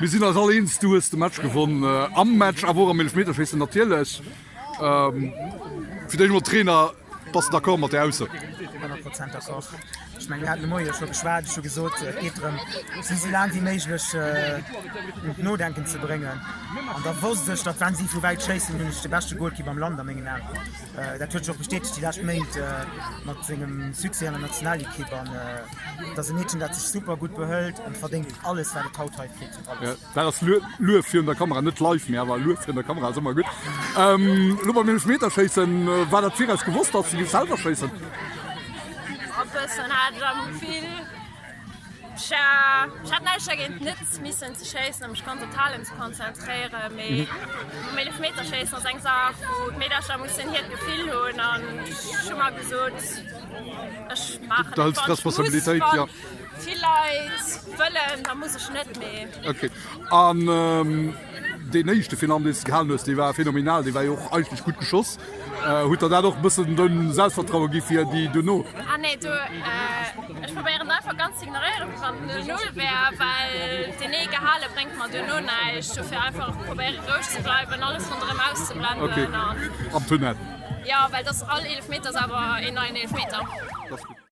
Mir sinn eis all eens, du hues de Match gewonn, am Match awer och am Eelefmeterschéissen natierlech. Fir d'éischt emol Trainer, bass de d'accord mat där Ausso? 100 Prozent d'accord. Ech mengen, mir haten de Moie jo scho geschwat, ech hu gesot, et geet drëm, si esou laang wéi méiglech un d'Nodenken ze bréngen. An da wosst ech, datt wa si vu wäit schéissen, hunn ech de beschte Golkipp am Land a mengen Aen. Dat huet sech och bestätegt déi lescht Méint mat sengem Succès an der Nationalekipp. An et ass e Meedchen, dat sech super gutt behëlt an verdéngt alles, wat et haut hei kritt. Alles. Dat ass Luef virun der Kamera, net live, mee awer Luef virun der Kamera ass ëmmer gutt. Elo beim Eelefmeterschéissen, war dat viraus gewosst, datt s de géifs selwer schéissen? E bëssen hat ech am Gefill. Ech hat näischt dergéint net missen ze schéissen a mech ganz op d'Halen ze konzentréieren, mee mam Eelefmeterschéissen ass eng Saach, wou d'Meedercher mussen hiert Gefill hunn an ech hu mer gesot, ech maachen et, wann ech muss. Wann vill Leit wëllen, da muss ech net, mee. Ok, an deen éischte virun allem, deen s de gehalen hues, dee war phänomenal, dee war jo och eigentlech gutt geschoss. Huet der dat och e bëssen den Selbstvertraue gi fir déi duerno? Ah nee, do ech probéieren einfach ganz ze ignoréieren, wéi wann et 0 wär, well deen ee gehale bréngt mer duerno näischt. Dofir einfach probéiere roueg ze bleiwen, alles ronderëm auszeblenden. Ok, am Tunnel. Jo, well dass all Eelefmeter ass awer een neien Eelefmeter. Dat ass gutt.